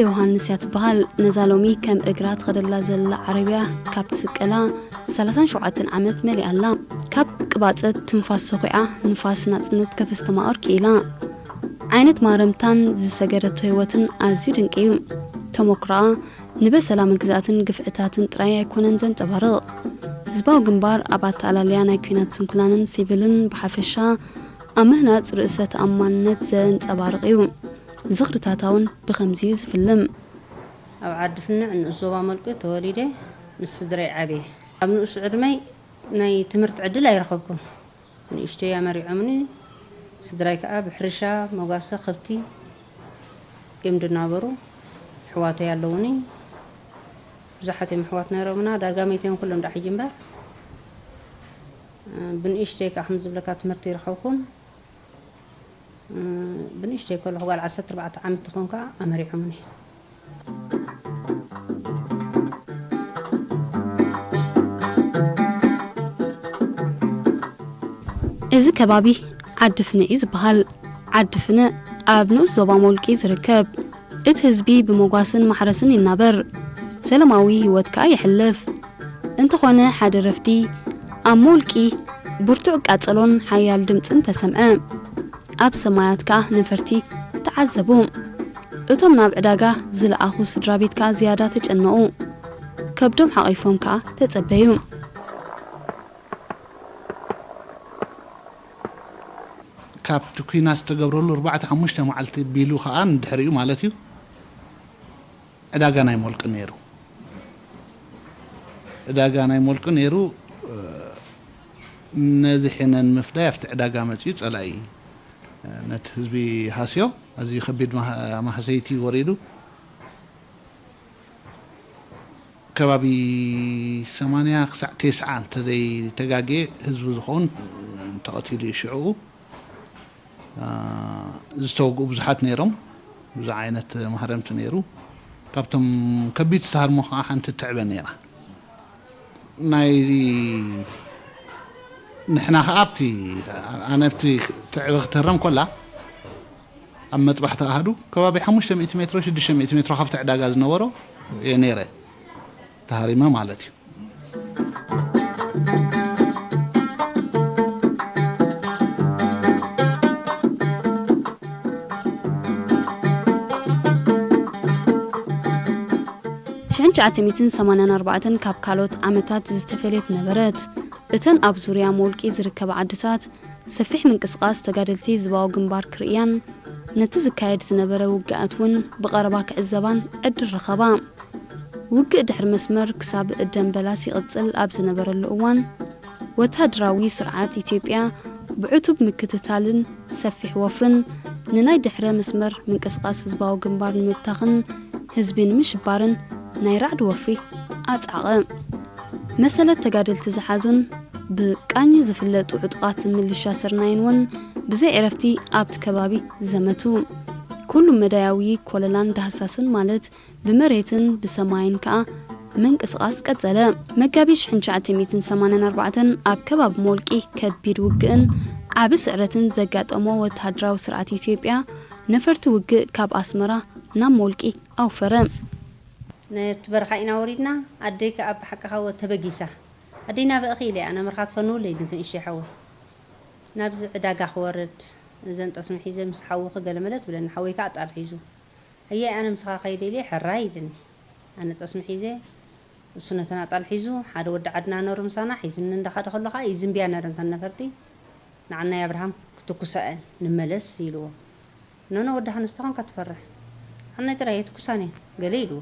ዮሃንስ እያ ትበሃል። ነዛ ሎሚ ከም እግራ ትኸደላ ዘላ ዓረብያ ካብ ትስቀላ ሰላሳን ሸውዓተን ዓመት መሊኣ ኣላ። ካብ ቅባጸት ትንፋስ ሰኹዓ ንፋስ ናጽነት ከተስተማቕር ክኢላ። ዓይነት ማረምታን ዝሰገረቶ ህይወትን ኣዝዩ ድንቂ እዩ። ተመኩሮኣ ንበሰላ መግዛእትን ግፍዕታትን ጥራይ ኣይኮነን ዘንጸባርቕ። ህዝባዊ ግንባር ኣብ ኣተኣላልያ ናይ ኲናት ስንኩላንን ሲቪልን ብሓፈሻ ኣብ ምህናጽ ርእሰ ተኣማንነት ዘንጸባርቕ እዩ። ዝኽርታታ እውን ብኸምዚ እዩ ዝፍልም። ኣብ ዓዲ ፍንዕ ንኡስ ዞባ መልቂ ተወሊደ ምስ ስድረይ ዓብየ። ኣብ ንኡስ ዕድመይ ናይ ትምህርቲ ዕድል ኣይረኸብኩን። ንእሽተይ ኣመሪዖምኒ፣ ስድራይ ከኣ ብሕርሻ፣ መጓሰ፣ ከብቲ እዮም ዝናበሩ። ኣሕዋተይ ኣለዉኒ። ብዙሓት እዮም ኣሕዋት ነይሮምና፣ ዳርጋ መይቶም እዮም ኩሎም ዳኣ ሕጂ እምበር። ብንእሽተይ ከኣ ከም ዝብለካ ትምህርቲ ይረኸብኩን። ብንእሽተይ ከለኹ ጓል ዓሰርተ ኣርባዕተ ዓመት ትኾን ከኣ ኣመሪዖምኒ። እዚ ከባቢ ዓዲ ፍንዕ እዩ ዝበሃል። ዓዲ ፍንዕ ኣብ ንኡስ ዞባ ሞልቂ ዝርከብ። እቲ ህዝቢ ብመጓስን ማሕረስን ይናበር። ሰላማዊ ህይወት ከኣ የሕልፍ። እንተኾነ ሓደ ረፍዲ ኣብ ሞልቂ ብርቱዕ ቃጸሎን ሓያል ድምጽን ተሰምዐ። ኣብ ሰማያት ከኣ ነፈርቲ ተዓዘቡ። እቶም ናብ ዕዳጋ ዝለኣኹ ስድራ ቤት ከኣ ዝያዳ ተጨነቑ። ከብዶም ሓቒፎም ከኣ ተጸበዩ። ካብቲ ኲናት ዝተገብረሉ ኣርባዕተ ሓሙሽተ መዓልቲ ቢሉ ከኣ ንድሕሪኡ ማለት እዩ፣ ዕዳጋ ናይ ሞልቂ ነይሩ። ዕዳጋ ናይ ሞልቂ ነይሩ። ነዚ ሕነ ንምፍዳይ ኣብቲ ዕዳጋ መጺኡ ጸላኢ ነቲ ህዝቢ ሃስዮ። ኣዝዩ ከቢድ ማህ-፣ ማህሰይቲ ወሪዱ። ከባቢ ሰማንያ ክሳዕ ተስዓ እንተዘይተጋግየ ህዝቢ ዝኸውን ተቐቲሉ እዩ ሽዕኡ። አ፣ ዝተወግኡ ብዙሓት ነይሮም። ብዙ ዓይነት ማህረምቲ ነይሩ። ካብቶም ከቢድ ዝተሃርሞ ከዓ ሓንቲ ትዕበ ነይራ። ናይ ንሕና ከዓ ኣብቲ፣ ኣነ ኣብቲ ትዕበ ክትህረም ኮላ ኣብ መጥባሕቲ ኣሃዱ ከባቢ ሓሙሽተ ሚእቲ ሜትሮ፣ ሽዱሽተ ሚእቲ ሜትሮ ካብቲ ዕዳጋ ዝነበሮ እየ ነይረ ተሃሪመ ማለት እዩ። ሽሕን ትሽዓተ ሚእትን ሰማንያን ኣርባዕተን ካብ ካልኦት ዓመታት ዝተፈለየት ነበረት። እተን ኣብ ዙርያ ሞልቂ ዝርከባ ዓድታት ሰፊሕ ምንቅስቓስ ተጋደልቲ ህዝባዊ ግንባር ክርእያን ነቲ ዝካየድ ዝነበረ ውግኣት እውን ብቐረባ ክዕዘባን ዕድል ረኸባ። ውግእ ድሕሪ መስመር ክሳብ ደምበላስ ይቕጽል ኣብ ዝነበረሉ እዋን፣ ወተሃደራዊ ስርዓት ኢትዮጵያ ብዕቱብ ምክትታልን ሰፊሕ ወፍርን ንናይ ድሕረ መስመር ምንቅስቓስ ህዝባዊ ግንባር ንምብታኽን ህዝቢ ንምሽባርን ናይ ራዕዲ ወፍሪ ኣጽዓቐ። መሰለት ተጋደልቲ ዝሓዙን ብቃኝ ዝፍለጡ ዕጡቓት ምልሻ ስርናይን እውን ብዘይ ዕረፍቲ ኣብቲ ከባቢ ዘመቱ። ኩሉ መዳያዊ ኮለላን ዳህሳስን ማለት ብመሬትን ብሰማይን ከኣ ምንቅስቓስ ቀጸለ። መጋቢት ሽሕን ትሽዓተ ሚእትን ሰማንያን ኣርባዕተን ኣብ ከባቢ ሞልቂ ከቢድ ውግእን ዓቢ ስዕረትን ዘጋጠሞ ወተሃደራዊ ስርዓት ኢትዮጵያ፣ ነፈርቲ ውግእ ካብ ኣስመራ ናብ ሞልቂ ኣውፈረ። ነቲ በረኻ ኢና ወሪድና፣ ኣደይ ከኣ ብሓቂ ከኣ ተበጊሳ። ኣደይ ናበእኺ ኢለ፣ ኣነ ምርኻት ፈንውለ ኢሉ እቲ ንእሽተይ ሓወይ። ናብዚ ዕዳጋ ክወርድ፣ እዘን ጠስሚ ሒዘ ምስ ሓውኺ ገለ መለ ትብለኒ፣ ሓወይ ከኣ ኣጣል ሒዙ። ኣየ ኣነ ምሳኻ ከይደ ኢለ፣ ሕራይ ኢልኒ። ኣነ ጠስሚ ሒዘ፣ እሱ ነተን ኣጣል ሒዙ፣ ሓደ ወዲ ዓድና ነሩ ምሳና፣ ሒዝኒ እንዳኸደ ከሎ ከኣ ይዝንብያ ነረን እተን ነፈርቲ። ንዓናይ ኣብርሃም ክትኩሳ እየን፣ ንመለስ ኢልዎ። ኖኖ ወዲ ሃንስ ተኾንካ ትፈርሕ። ንዓናይ ጥራይ ኣይትኩሳን እየን፣ ገለ ኢልዎ።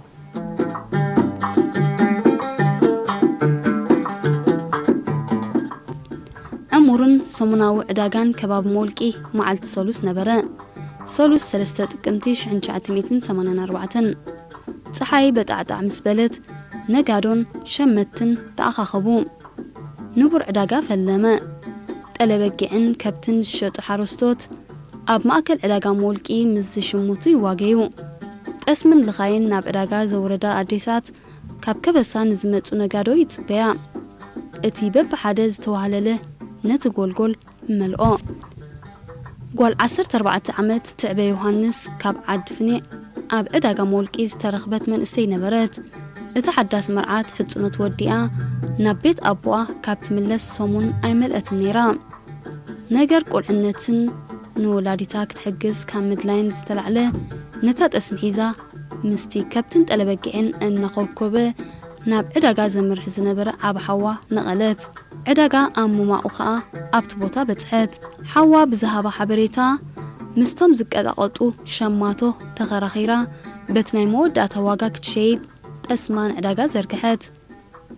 ዕሙርን ሰሙናዊ ዕዳጋን ከባቢ ሞልቂ መዓልቲ ሰሉስ ነበረ። ሰሉስ ሰለስተ ጥቅምቲ ሽሕን ትሽዓተ ሚእትን ሰማንያን ኣርባዕተን። ጸሓይ በጣዕጣዕ ምስ በለት፣ ነጋዶን ሸመትን ተኣኻኸቡ። ንቡር ዕዳጋ ፈለመ። ጠለ በጊዕን ከብትን ዝሸጡ ሓረስቶት ኣብ ማእከል ዕዳጋ ሞልቂ ምስ ዝሽምቱ ይዋገዩ። ጠስምን ልኻይን ናብ ዕዳጋ ዘውረዳ ኣዴታት ካብ ከበሳ ንዝመጹ ነጋዶ ይጽበያ። እቲ በብሓደ ዝተዋህለለ ነቲ ጎልጎል መልኦ። ጓል ዓሰርተ ኣርባዕተ ዓመት ትዕበ ዮሃንስ ካብ ዓዲ ፍኔዕ ኣብ ዕዳጋ ሞልቂ ዝተረኽበት መንእሰይ ነበረት። እታ ሓዳስ መርዓት ሕጽኖት ወዲኣ ናብ ቤት ኣቦኣ ካብ ትምለስ ሰሙን ኣይመልአትን ነይራ። ነገር ቁልዕነትን ንወላዲታ ክትሕግዝ ካብ ምድላይን ዝተላዕለ፣ ነታ ጠስሚ ሒዛ ምስቲ ከብትን ጠለበጊዕን እናኾብኮበ ናብ ዕዳጋ ዘምርሕ ዝነበረ ዓቢ ሓዋ ነቐለት። ዕዳጋ ኣብ ምማኡ ኸኣ ኣብቲ ቦታ በጽሐት። ሓዋ ብዝሃባ ሓበሬታ፣ ምስቶም ዝቀጣቐጡ ሸማቶ ተኸራኺራ፣ በቲ ናይ መወዳእታ ዋጋ ክትሸይጥ ጠስማ ንዕዳጋ ዘርግሐት።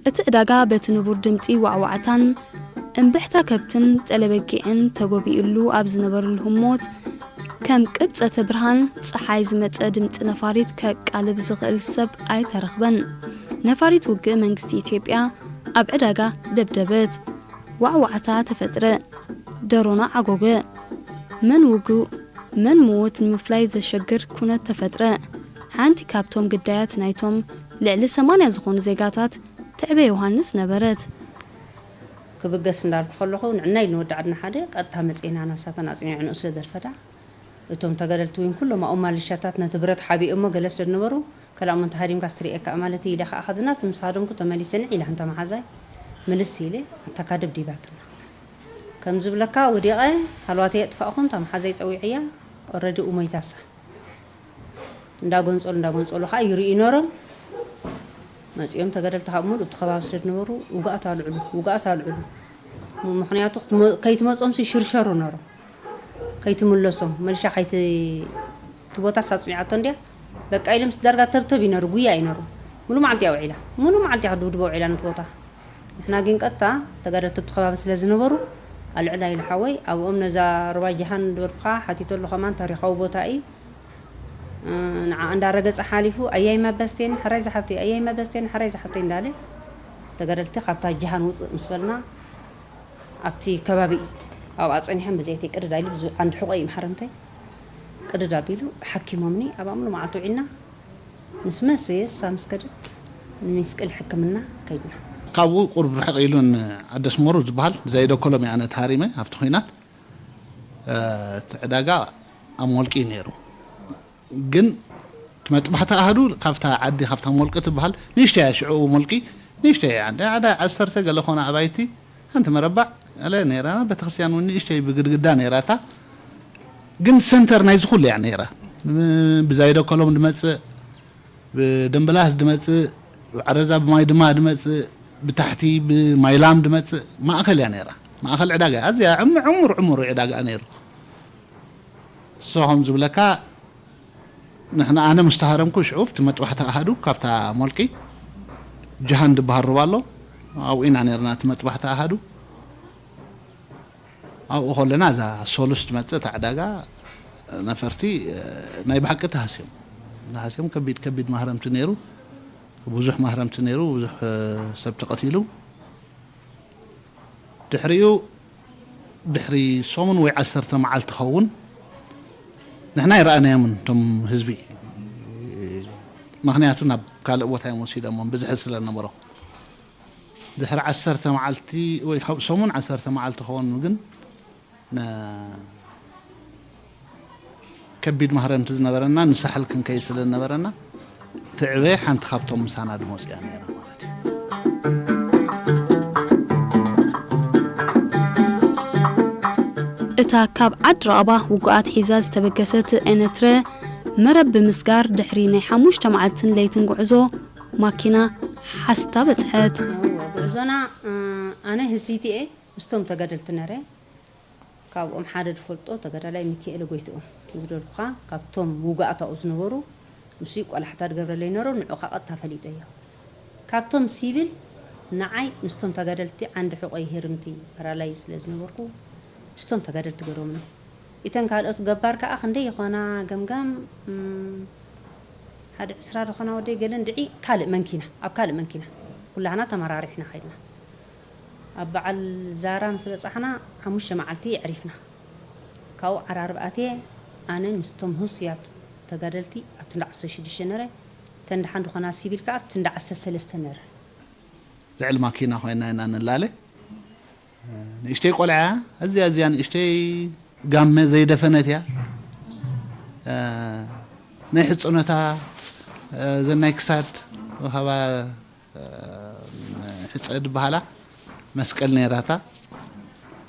እቲ ዕዳጋ በቲ ንቡር ድምጺ ዋዕዋዕታን እምብሕታ ከብትን ጠለበጊዕን ተጎቢኡሉ ኣብ ዝነበረሉ ህሞት፣ ከም ቅብጸተ ብርሃን ጸሓይ ዝመጸ ድምጺ ነፋሪት ከቃልብ ዝኽእል ሰብ ኣይተረኽበን። ነፋሪት ውግእ መንግስቲ ኢትዮጵያ ኣብ ዕዳጋ ደብደበት። ዋዕዋዕታ ተፈጥረ። ደሮና ዓጎገ። መን ውጉእ መን ምዉት ንምፍላይ ዘሸግር ኩነት ተፈጥረ። ሓንቲ ካብቶም ግዳያት ናይቶም ልዕሊ ሰማንያ ዝኾኑ ዜጋታት ትዕበ ዮሃንስ ነበረት። ክብገስ እንዳልኩ ከለኹ ንዕና ኢሉ ንወዲ ዓድና ሓደ ቀጥታ መጽኤና ናሳተን ኣጽኒዑ ንኡ ስለ ዘርፈዳ፣ እቶም ተጋደልቲ እውን ኩሎም ኣብኡ ማልሻታት ነቲ ብረት ሓቢኦሞ ገለ ስለ ዝነበሩ፣ ከላእ እሞ እንተሃዲምካ ስትርእየካ ማለት ኢለ ከዓ ከድናት ምስ ሃደምኩ ተመሊሰ ንዕ ኢላ እንተ መሓዛይ ምልስ ኢለ ኣታካ ደብዲባትና ከም ዝብለካ ወዲቐ ሃልዋተይ ኣጥፋእኹም እታ መሓዛይ ጸዊዐያ። ኦረዲ ሞይታሳ እንዳጎንጸሉ እንዳጎንጸሉ ከዓ ይርእዩ ነሮም። መጺኦም ተጋደልቲ ካብ ሙሉእ እቲ ከባቢ ስለ ዝነበሩ ውግኣት ኣልዕሉ ውግኣት ኣልዕሉ። ምክንያቱ ክትመ- ከይትመጾምሲ ሽርሸሩ ነሮም። ከይትምለሶም መልሻ ከይቲ እቲ ቦታ ሳጽኒዓቶ እንድያ። በቃ ኢሎም ዳርጋ ተብተብ ይነሩ ጉያ ይነሩ። ሙሉ መዓልቲ እያ ውዒላ። ሙሉ መዓልቲ እያ ክድብድቦ ውዒላ ነቲ ቦታ። ንሕና ግን ቀጥታ ተጋደልቲ ኣብቲ ከባቢ ስለ ዝነበሩ ኣልዕላ ኢሉ ሓወይ ኣብኦም ነዛ ሩባ ጀሃን ዝበልኩኻ ሓቲቶ ኣሎ ከማን ታሪኻዊ ቦታ እዩ። ንዓ እንዳረገጸ ሓሊፉ ኣያይ ማበስቴን ሕራይ ዝሓብተይ ኣያይ ማበስቴን ሕራይ ዝሓብተይ እንዳለ ተጋደልቲ ካብታ ጀሃን ውፅእ ምስ በልና ኣብቲ ከባቢ ኣብኣ ጸኒሖም ብዘይተይ ቅድድ ኣይሉ ብዙ ዓንዲ ሕቆ እዩ መሓረምተይ ቅድድ ኣቢሉ ሓኪሞምኒ ኣብ ኣምሉ መዓልቲ ውዒልና ምስ መሰየስ ሳምስከደት ንሚስቅል ሕክምና ከይድና። ካብኡ ቁርብ ርሕቕ ኢሉን ዓደስመሩ ዝበሃል ዘይደኮሎም እየ ኣነ ተሃሪመ ኣብቲ ኹናት። እቲ ዕዳጋ ኣብ ሞልቂ እዩ ነይሩ። ግን እቲ መጥባሕቲ ኣህዱ ካብታ ዓዲ ካብታ ሞልቂ ትበሃል ንእሽተይ እያ። ሽዑ ሞልቂ ንእሽተይ እያ። ዓደ ዓሰርተ ገለ ኾነ ኣባይቲ ሓንቲ መረባዕ ገለ ነይራ። ቤተክርስትያን እውን ንእሽተይ ብግድግዳ ነይራ። እታ ግን ሰንተር ናይዚ ኩሉ እያ ነይራ። ብዛይዶ ኮሎም ድመጽእ፣ ብደምበላስ ድመጽእ፣ ብዓረዛ ብማይ ድማ ድመጽእ፣ ብታሕቲ ብማይላም ድመጽእ ማእከል እያ ነይራ። ማእከል ዕዳጋ እያ። ኣዝያ ዕሙ- ዕሙር ዕሙር ዕዳጋ ነይሩ። ንስኹም ዝብለካ ንሕና ኣነ ምስ ተሃረምኩ ሽዑ እቲ መጥባሕቲ ኣሃዱ ካብታ ሞልቂ ጀሃን ዝበሃል ሩባ ኣሎ ኣብኡ ኢና ነርና እቲ መጥባሕቲ ኣሃዱ ኣብኡ ከለና እዛ ሶሉስ ትመጽእ እታ ዕዳጋ ነፈርቲ ናይ ብሓቂ ተሃስዮም ተሃስዮም ከቢድ ከቢድ ማህረምቲ ነይሩ ብዙሕ ማህረምቲ ነይሩ ብዙሕ ሰብ ተቐቲሉ ድሕሪኡ ድሕሪ ሰሙን ወይ ዓሰርተ መዓልቲ ኸውን ንሕና ይረኣናዮምን እቶም ህዝቢ ምክንያቱ ናብ ካልእ ቦታ እዮም ወሲዶሞም ብዝሒ ስለ ነበሮ ድሕሪ ዓሰርተ መዓልቲ ወይ ሰሙን ዓሰርተ መዓልቲ ኸውን ግን ከቢድ ማህረምቲ ዝነበረና ንሳሕል ክንከይድ ስለ ዝነበረና ትዕበ ሓንቲ ካብቶም ምሳና ድመፅያ ነይራ ማለት እዩ። እታ ካብ ዓዲ ራቕባ ውጉኣት ሒዛ ዝተበገሰት ኤነትረ መረብ ብምስጋር ድሕሪ ናይ ሓሙሽተ መዓልትን ለይትን ጉዕዞ ማኪና ሓስታ በጽሐት። ጉዕዞና ኣነ ህሲቲ እየ ምስቶም ተጋደልቲ ነረ ካብኦም ሓደ ዝፈልጦ ተጋዳላይ ሚካኤል ጎይትኦም ዝደልኩኻ ካብቶም ውጋእታኡ ዝነበሩ ንሱ ቆላሕታ ዝገብረለይ ነሮ ንዑ ካ ቀጥታ ፈሊጠዮ ካብቶም ሲቪል ንዓይ ምስቶም ተጋደልቲ ዓንዲ ሕቆይ ሄርምቲ ፓራላይ ስለ ዝነበርኩ ምስቶም ተጋደልቲ ገሮምኒ ኢተን ካልኦት ገባር ከዓ ክንደይ ይኾና ገምጋም ሓደ ዕስራ ዝኾና ወደይ ገለን ድዒ ካልእ መንኪና ኣብ ካልእ መንኪና ኩላህና ተመራሪሕና ከይድና ኣብ በዓል ዛራ ምስ በጻሕና ሓሙሽተ መዓልቲ የዕሪፍና። ካብኡ ዓራርብ ኣትየ ኣነ ምስቶም ህሱያት ተጋደልቲ ኣብቲ እንዳ ዓሰርተ ሽዱሽተ ነረ፣ እተን ደሓን ዝኾና ሲቪል ከኣ ኣብቲ እንዳ ዓሰርተ ሰለስተ ነረ። ልዕሊ ማኪና ኮይና ኢና ንላለ። ንእሽተይ ቆልዓ እያ፣ ኣዝያ ኣዝያ ንእሽተይ ጋመ ዘይደፈነት እያ። ናይ ሕጽኖታ፣ እ፣ ዘናይ ክሳድ ወሃባ፣ እ፣ ሕጸ ድበሃላ መስቀል ነይራታ።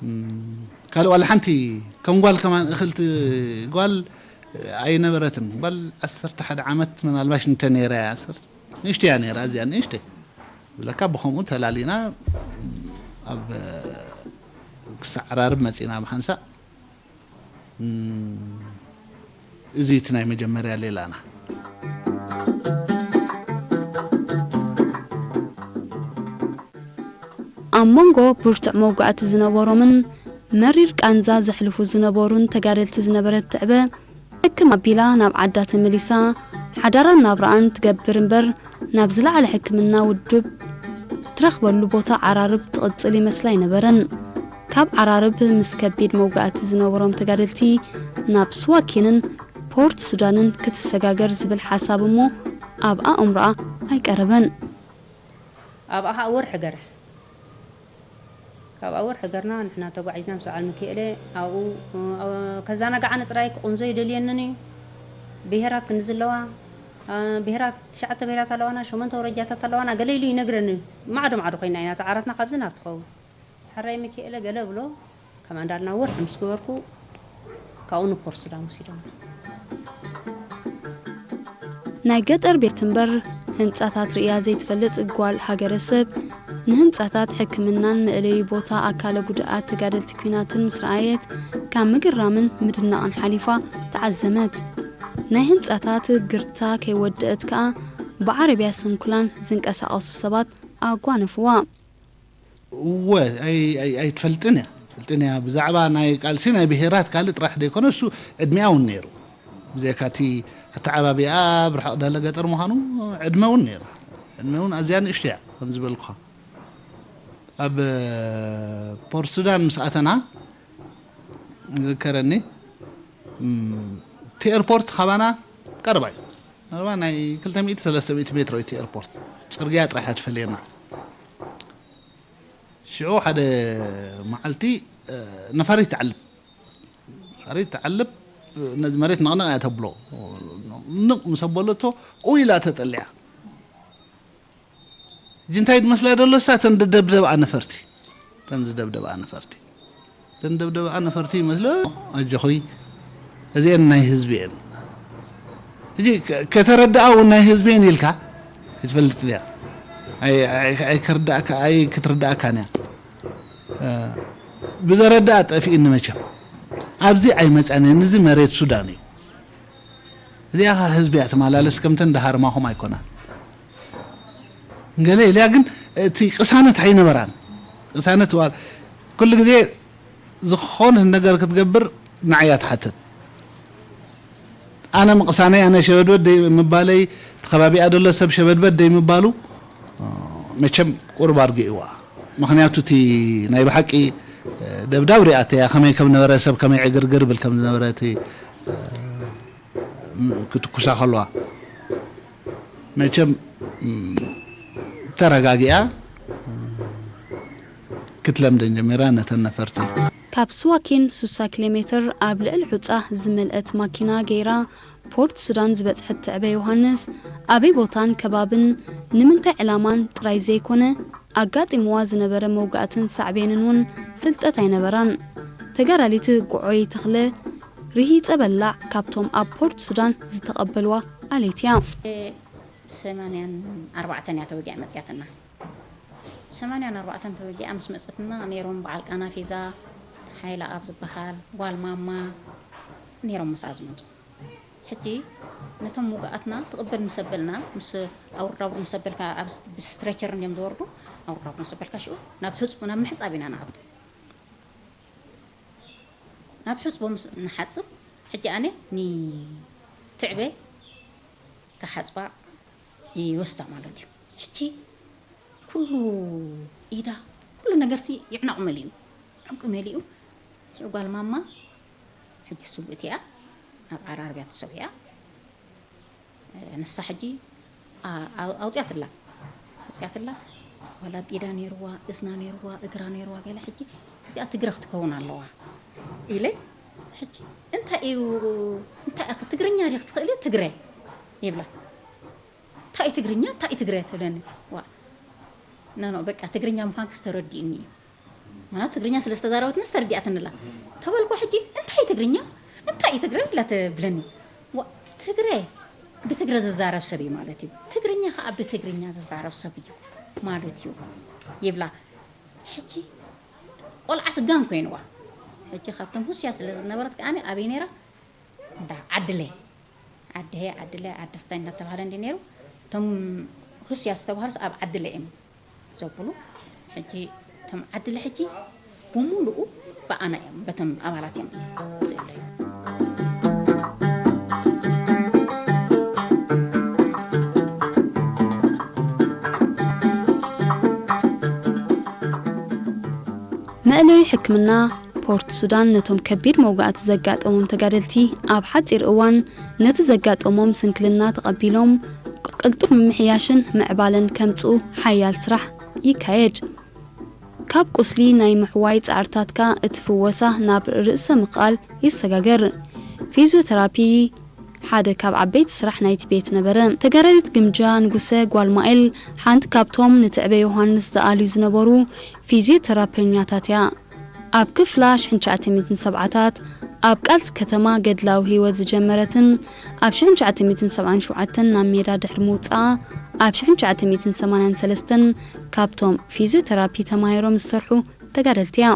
እም፣ ካልእ ዋላ ሓንቲ ከም ጓል ከማን እኽልቲ ጓል ኣይነበረትን። ጓል ዓሰርተ ሓደ ዓመት ምናልባሽ እንተ ነይራ እያ። ዓሰርተ፣ ንእሽተይ እያ ነይራ፣ እዚኣ ንእሽተይ። ብለካ ብኸምኡ ተላሊና ኣብ ክሳዕ ዓራርብ መጺና ብሓንሳእ። እም፣ እዚ እቲ ናይ መጀመርያ ሌላና። ኣብ መንጎ ብርቱዕ መውጋእቲ ዝነበሮምን መሪር ቃንዛ ዘሕልፉ ዝነበሩን ተጋደልቲ ዝነበረት ትዕበ፣ ሕክም ኣቢላ ናብ ዓዳ ተመሊሳ ሓዳራን ናብራኣን ትገብር እምበር፣ ናብ ዝለዓለ ሕክምና ውድብ ትረኽበሉ ቦታ ዓራርብ ትቕጽል ይመስላ ኣይነበረን። ካብ ዓራርብ ምስ ከቢድ መውጋእቲ ዝነበሮም ተጋደልቲ ናብ ስዋኪንን ፖርት ሱዳንን ክትሰጋገር ዝብል ሓሳብ እሞ ኣብ ኣእምሮኣ ኣይቀረበን። ኣብኣ ከዓ ወርሒ ገርሕ ካብኣ ወርሒ ገርና ንሕና ተጓዒዝና ምስ በዓል ሚካኤለ ኣብኡ ከዛናግዓኒ ጥራይ ክቕንዞ ይደልየንን እዩ። ብሄራት ክንዚ ኣለዋ፣ ብሄራት ትሽዓተ ብሄራት ኣለዋና፣ ሸሞንተ ወረጃታት ኣለዋና ገለ ኢሉ ይነግረኒ። ማዕዶ ማዕዶ ኮይና ኢና ተዓራትና ካብዚ ናብ ትኸውን። ሕራይ ሚካኤለ ገለ ብሎ ከም ኣንዳልና ወርሒ ምስ ገበርኩ ካብኡ ንፖርት ሱዳን ወሲዶም። ናይ ገጠር ቤት እምበር ህንጻታት ርእያ ዘይትፈልጥ ጓል ሃገረሰብ ንህንጻታት ሕክምናን መእለዪ ቦታ ኣካለ ጉድኣት ተጋደልቲ ኲናትን ምስ ረኣየት ካብ ምግርራምን ምድናቕን ሓሊፋ ተዓዘመት። ናይ ህንጻታት ግርታ ከይወደአት ከኣ ብዓረብያ ስንኩላን ዝንቀሳቐሱ ሰባት ኣጓነፍዋ። እወ ኣይትፈልጥን እያ ትፈልጥን እያ ብዛዕባ ናይ ቃልሲ ናይ ብሄራት ካልእ ጥራሕ ዘይኮነ እሱ ዕድሚኣ እውን ነይሩ ብዘይካ እቲ ኣተዓባቢኣ ብርሕቕ ደለ ገጠር ምዃኑ ዕድመ እውን ነይሩ ዕድመ እውን ኣዝያ ንእሽቶ እያ ከም ዝበልኩኻ ኣብ ፖርት ሱዳን ምስ ኣተና ዝከረኒ እቲ ኤርፖርት ካባና ቀረባ እዩ ቀረባ ናይ ክልተ ሚእቲ ሰለስተ ሚእቲ ሜትሮ እዩ እቲ ኤርፖርት ጽርግያ ጥራሕ እያ ትፈልየና ሽዑ ሓደ መዓልቲ ነፋሪት ትዓልብ ነፋሪት ትዓልብ ነዚ መሬት ነቕነቕ እያ ተብሎ ንቕ ምስ ኣበለቶ ኡ ኢላ ተጠሊዓ ሕጂ እንታይ ዝመስላ ዘሎ እሳ እተን ዝደብደብኣ ነፈርቲ እተን ዝደብደብኣ ነፈርቲ እተን ዝደብደብኣ ነፈርቲ ይመስሎ ኣጆኹይ እዚአን ናይ ህዝቢ እየን ሕጂ ከተረድኣ እውን ናይ ህዝቢ እየን ኢልካ ኣይትፈልጥ እያ ኣይክርዳእካ ኣይክትርዳእካን እያ ብዘረዳእ ጠፊእኒ መቸም ኣብዚ ኣይመፀንን እዚ መሬት ሱዳን እዩ እዚኣ ከዓ ህዝቢ እያ ትመላለስ ከምተን ድሃርማኹም ኣይኮናን ገለ ኢልያ ግን እቲ ቅሳነት ኣይነበራን ቅሳነት ዋል ኩሉ ግዜ ዝኾነ ነገር ክትገብር ንዓያ ትሓትት ኣነ ምቕሳነይ ኣነ ሸበድበድ ደይ ምባለይ እቲ ከባቢኣ ዘሎ ሰብ ሸበድበድ ደይ ምባሉ መቸም ቁሩብ ኣርጊእዋ ምኽንያቱ እቲ ናይ ብሓቂ ደብዳብ ሪኣተያ ከመይ ከም ነበረ ሰብ ከመይ ዕግርግር ብል ከም ዝነበረ እቲ ክትኩሳ ከለዋ መቸም ተረጋጊኣ ክትለምደን ጀሚራ ነተን ነፈርቲ። ካብ ስዋኪን ሱሳ ኪሎ ሜትር ኣብ ልዕሊ ሑጻ ዝመልአት ማኪና ገይራ ፖርት ሱዳን ዝበጽሐት ትዕበ ዮሃንስ ኣበይ ቦታን ከባብን ንምንታይ ዕላማን ጥራይ ዘይኮነ ኣጋጢምዋ ዝነበረ መውጋእትን ሳዕቤንን እውን ፍልጠት ኣይነበራን። ተጋዳሊት ጉዖይ ተኽለ ርሂጸ በላዕ ካብቶም ኣብ ፖርት ሱዳን ዝተቐበልዋ ኣሌት እያ። ሰማንያን ኣርባዕተን እያ ተወጊኣ መፅያትና። ሰማንያን ኣርባዕተን ተወጊኣ ምስ መፀትና ነይሮም በዓል ቃናፌዛ ሓይለ ኣብ ዝበሃል ጓል ማማ ነይሮም ምስኣ ዝመፁ። ሕጂ ነቶም ውጉኣትና ትቕበል ምስ ኣበልና ምስ ኣውርድ ኣውርድ ምስ ኣበልካ ኣብ ብስትሬቸር እንድዮም ዝወርዱ ኣውርድ ኣውርድ ምስ ኣበልካ ሽኡ ናብ ሕፅቡ ናብ ምሕፃብ ኢና ንኣቱ። ናብ ሕፅቦ ምስ ንሓፅብ ሕጂ ኣነ ንትዕበ ክሓፅባ ይወስዳ ማለት እዩ። ሕጂ ኩሉ ኢዳ ኩሉ ነገርሲ ይዕነቕ መሊኡ ዕንቂ መሊኡ ሽዑ ጓል ማማ ሕጂ ስውእቲ እያ ኣብ ዓራርብያ ተሰዊኣ ንሳ ሕጂ ኣውፅያትላ ኣውፅያትላ ዋላ ኣብ ኢዳ ነይርዋ እዝና ነይርዋ እግራ ነይርዋ ገለ ሕጂ እዚኣ ትግረ ክትከውን ኣለዋ ኢለ ሕጂ እንታይ እዩ እንታይ ኢኺ ትግርኛ ዲኺ ትኽእሊ ትግረ ይብላ። እንታይ እዩ ትግርኛ፣ እንታይ እዩ ትግረ ትብለኒ። ዋ፣ ኖ፣ ኖ፣ በቃ ትግርኛ ምዃንክስ ተረዲእኒ እዩ። ማለት ትግርኛ ስለ ዝተዛረበትንስ ተረዲኣትንላ። ተበልኩ ሕጂ፣ እንታይ እዩ ትግርኛ፣ እንታይ እዩ ትግረ ኢላ ትብለኒ። ዋ፣ ትግረ ብትግረ ዝዛረብ ሰብ እዩ ማለት እዩ። ትግርኛ ከዓ ብትግርኛ ዝዛረብ ሰብ እዩ ማለት እዩ ይብላ። ሕጂ ቆልዓ ስጋን ኮይንዋ። ሕጂ ካብቶም ሁስያ ስለ ዝነበረት ከኣ ኣበይ ነይራ? እንዳ ዓድለ። ዓድሄ፣ ዓድለ፣ ዓዲ ክስታይ እንዳተባሃለ እንዲ ነይሩ። እቶም ሁስያ ዝተባሃሉስ ኣብ ዓድለ እዮም ዘብሉ። ሕጂ እቶም ዓድለ ሕጂ ብምሉኡ ብኣና እዮም፣ በቶም ኣባላት እዮም ዘለዩ። መእለዪ ሕክምና ፖርት ሱዳን ነቶም ከቢድ መውጋእቲ ዘጋጠሞም ተጋደልቲ ኣብ ሓጺር እዋን ነቲ ዘጋጠሞም ስንክልና ተቐቢሎም ቅልጡፍ ምምሕያሽን ምዕባለን ከምጽኡ ሓያል ስራሕ ይካየድ። ካብ ቁስሊ ናይ ምሕዋይ ጻዕርታትካ እቲ ፍወሳ ናብ ርእሰ ምኽኣል ይሰጋገር። ፊዚዮተራፒ ሓደ ካብ ዓበይቲ ስራሕ ናይቲ ቤት ነበረ። ተጋዳሊት ግምጃ ንጉሰ ጓል ማኤል ሓንቲ ካብቶም ንትዕበ ዮሃንስ ዝኣልዩ ዝነበሩ ፊዚዮተራፐኛታት እያ። ኣብ ክፍላ ሽሕን ትሽዓተ ሚእትን ሰብዓታት ኣብ ቃልሲ ከተማ ገድላዊ ህይወት ዝጀመረትን ኣብ ሽሕን ትሽዓተ ሚእትን ሰብዓን ሸውዓተን ናብ ሜዳ ድሕሪ ምውጻኣ ኣብ ሽሕን ትሽዓተ ሚእትን ሰማንያን ሰለስተን ካብቶም ፊዚዮተራፒ ተማሂሮም ዝሰርሑ ተጋደልቲ እያ።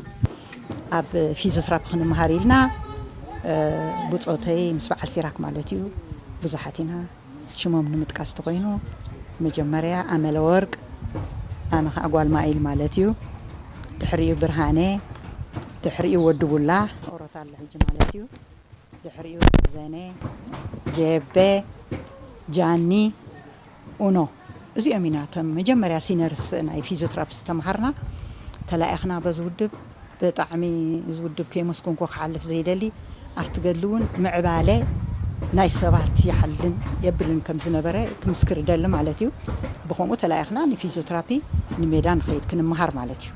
ኣብ ፊዚዮትራፒ ክንመሃር ኢልና፣ እ፣ ብጾተይ ምስ በዓል ሲራክ ማለት እዩ፣ ብዙሓት ኢና። ሽሞም ንምጥቃስ ተኾይኑ፣ መጀመርያ ኣመለ ወርቅ፣ ኣነ ኸዓ ጓል ማኢል ማለት እዩ። ድሕሪኡ ብርሃነ፣ ድሕሪኡ ወዲ ቡላ፣ ኦሮታ ኣሎ ሕጂ ማለት እዩ። ድሕሪኡ ዘነ፣ ጀቤ፣ ጃኒ፣ ኡኖ። እዚኦም ኢና እቶም መጀመርያ ሲነርስ ናይ ፊዚዮትራፒስት ተምሃርና። ተላኢኽና በዚ ውድብ፣ ብጣዕሚ እዚ ውድብ ከየመስገንኩ ክሓልፍ ዘይደሊ፣ ኣብቲ ገድሊ እውን ምዕባለ ናይ ሰባት ይሓልን የብልን ከም ዝነበረ ክምስክር ይደሊ ማለት እዩ። ብኸምኡ ተላኢኽና ንፊዚዮትራፒ ንሜዳ ንኸይድ ክንመሃር ማለት እዩ።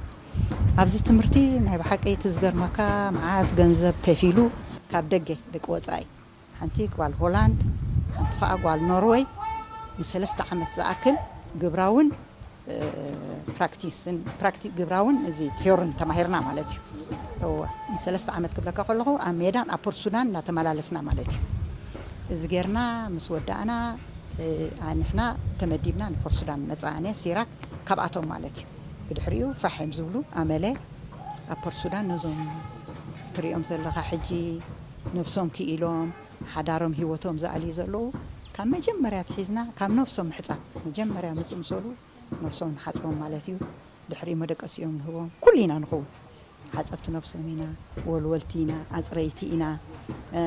ኣብዚ ትምህርቲ ናይ ብሓቂ እቲ ዝገርመካ መዓት ገንዘብ ከፊሉ ካብ ደገ ደቂ ወጻኢ ሓንቲ ጓል ሆላንድ፣ ሓንቲ ኸኣ ጓል ኖርወይ ንሰለስተ ዓመት ዝኣክል ግብራውን፣ እ፣ ፕራክቲስን፣ ፕራክቲ-፣ ግብራውን እዚ ቲዮርን ተማሂርና ማለት እዩ። እወ፣ ንሰለስተ ዓመት ክብለካ ከለኹ ኣብ ሜዳን ኣብ ፖርት ሱዳን እናተመላለስና ማለት እዩ። እዚ ጌርና ምስ ወዳእና፣ እ፣ ኣ-፣ ንሕና ተመዲብና ንፖርት ሱዳን መጻእነ ሲራክ ካብኣቶም ማለት እዩ። ብድሕሪኡ ፋሕ እዮም ዝብሉ ኣመለ ኣብ ፖርት ሱዳን ነዞም ትሪኦም ዘለኻ ሕጂ ነብሶም ክኢሎም ሓዳሮም ህይወቶም ዝኣልዩ ዘለዉ ካብ መጀመርያ ትሒዝና ካብ ነብሶም ምሕጻብ መጀመርያ ምጽእ ምሰሉ ነብሶም ንሓጽቦም ማለት እዩ። ድሕሪ መደቀሲኦም ንህቦም ኩሉ ኢና ንኸውን። ሓጸብቲ ነብሶም ኢና፣ ወልወልቲ ኢና፣ ኣጽረይቲ ኢና፣ እ፣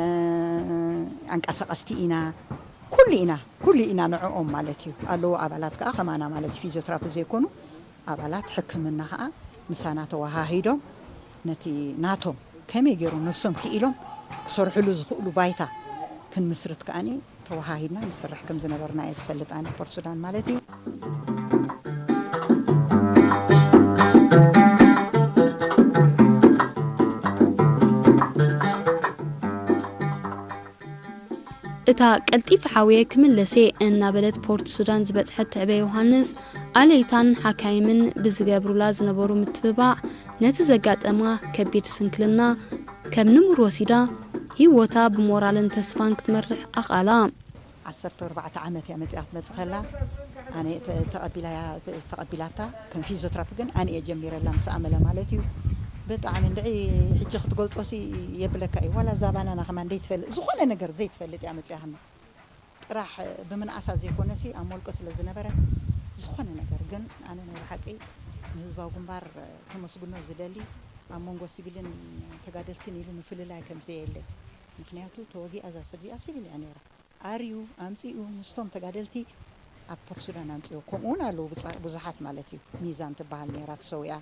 ኣንቀሳቐስቲ ኢና፣ ኩሉ ኢና፣ ኩሉ ኢና ንዕኦም ማለት እዩ። ኣለዉ ኣባላት ከኣ ከማና ማለት እዩ። ፊዚዮትራፒ ዘይኮኑ ኣባላት ሕክምና ከኣ ምሳና ተወሃሂዶም ነቲ ናቶም ከመይ ገይሮም ነብሶም ክኢሎም ክሰርሕሉ ዝኽእሉ ባይታ ክንምስርት ከኣኒ ተወሃሂድና ንሰርሕ ከም ዝነበርና እየ ዝፈልጥ ኣነ ፖርት ሱዳን ማለት እዩ። እታ ቀልጢፈ ሓውየ ክምለስ እየ እናበለት ፖርት ሱዳን ዝበጽሐት ትዕበ ዮሃንስ፣ ኣለይታን ሓካይምን ብዝገብሩላ ዝነበሩ ምትብባዕ፣ ነቲ ዘጋጠማ ከቢድ ስንክልና ከም ንቡር ወሲዳ፣ ህይወታ ብሞራልን ተስፋን ክትመርሕ ኣኽኣላ። ዓሰርተ ኣርባዕተ ዓመት እያ መጺኣ ክትመጽእ ከላ፣ ኣነ ተ-፣ ተቐቢላያ-፣ ተ-፣ ተቐቢላታ፣ ከም ፊዚዮትራፒ ግን ኣነ እየ ጀሚረላ ምስ ኣመለ ማለት እዩ። ብጣዕሚ እንድዒ ሕጂ ክትገልጾሲ የብለካ እዩ። ዋላ እዛ ባናና ከማን ዘይትፈልጥ፣ ዝኾነ ነገር ዘይትፈልጥ እያ መጺኣትና። ጥራሕ ብምንኣሳ ዘይኮነሲ ኣብ ሞልቆ ስለ ዝነበረ፣ ዝኾነ ነገር ግን ኣነ ናይ ብሓቂ ንህዝባዊ ግንባር ከመስግኖ ዝደሊ፣ ኣብ መንጎ ሲቪልን ተጋደልትን ኢሉ ምፍልላይ ከም ዘየለ። ምኽንያቱ ተወጊኣ እዛ ሰብ እዚኣ ሲቪል እያ ነይራ። ኣርዩ፣ ኣምጺኡ ምስቶም ተጋደልቲ ኣብ ፖርት ሱዳን ኣምጺኡ። ከምኡ እውን ኣለዉ ብጻ-፣ ብዙሓት ማለት እዩ። ሚዛን ትበሃል ነይራ ተሰዊኣ።